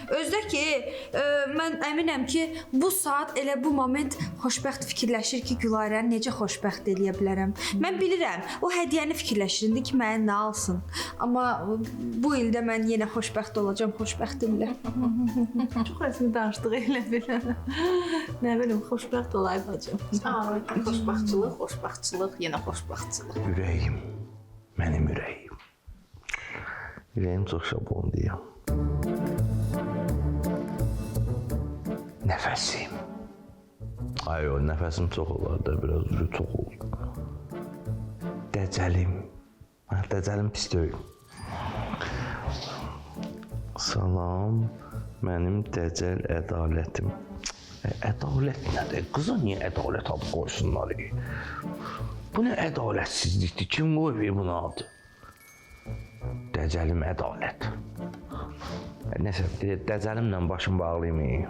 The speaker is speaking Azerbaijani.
Özdə ki, mən əminəm ki, bu saat elə bu moment xoşbəxt fikirləşir ki, Gülarəni necə xoşbəxt eləyə bilərəm. Mən bilirəm, o hədiyyəni fikirləşir indi ki, mənə nə alsın. Amma bu ildə mən yenə xoşbəxt olacağam, xoşbəxtimlə. Çox rəsmi danışdıq elə belə. Nə bilim, xoşbəxt olay bacım. Ay, xoşbəxtçilıq, xoşbəxtçilıq, yenə xoşbəxtçilıq. Ürəyim, mənim ürəyim. Ürəyim çox şablon deyəm. Nəfəsim. Ay o nəfəsim çox olar da, biraz ucu çox oldu. Dəcəlim. Ha, dəcəlim pis deyil. Salam, mənim dəcəl ədalətim. Ədalət nədir? Qıza niyə ədalət adı qoysunlar? Bu nə ədalətsizlikdir? Kim qoyub bunu adı? Dəcəlim ədalət. Nəsə, dəcəlimlə başım bağlayım.